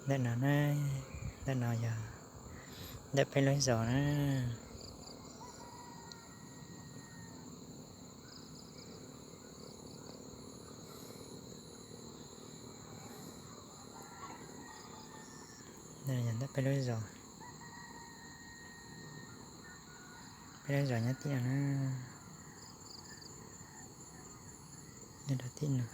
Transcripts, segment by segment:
Ntawm no na, ntawm no yog ntawm peb lub zos na. Ntawm peb lub zos, peb lub zos nyob tim no na, nyob rau tim no.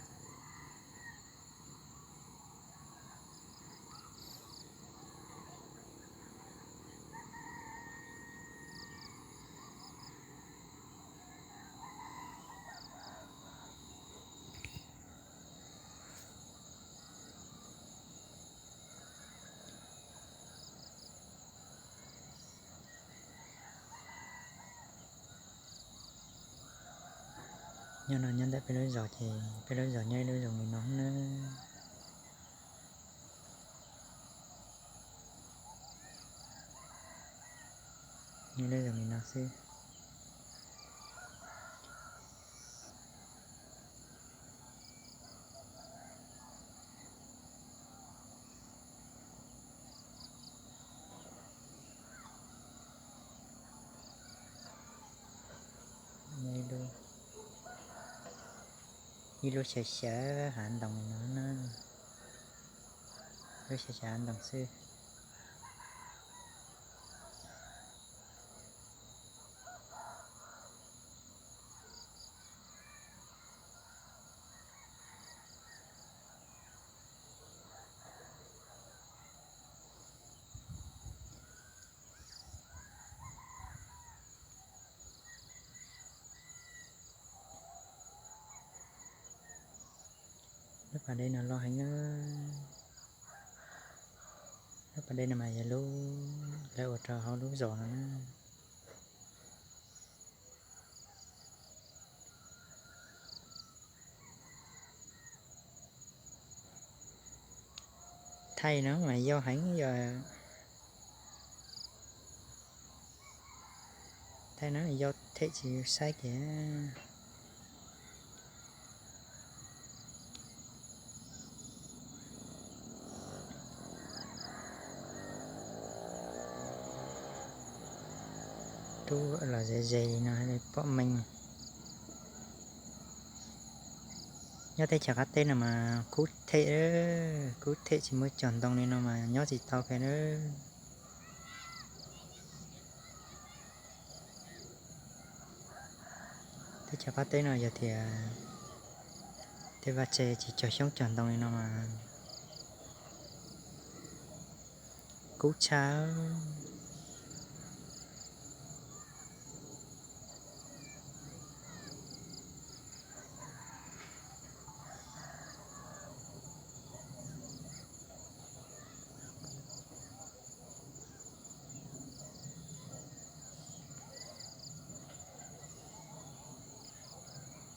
Nyob no nyob ntawm peb lub zos ces peb lub zos nyob ib lub zoo li no na. Nyob ib lub zoo li no xwb. Ib lub xyaw xyaw hav ntoo no na, lub xyaw xyaw hav ntoo xwb. Lub pas dej no loj heev na. Lub pas dej no mas yog lub lawv ua rau hauv lub zos no na. Thaij no mas yau heev yog, thaij no yau them tsis saib kiag. Rub los ze ze li no li pom meej. Nyob teb chaws qab teb no mas kub them, kub them tsis muaj cog ntoo li no mas nyob tsis tau kiag na. Teb chaws qab teb no yog tias tej vaj tse tsis cog xyoob cog ntoo li no mas kub tshaj.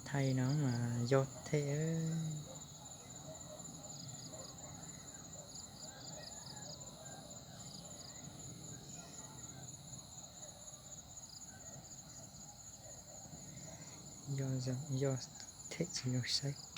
Thaij no mas yau them. Yau them tsis zoo saib.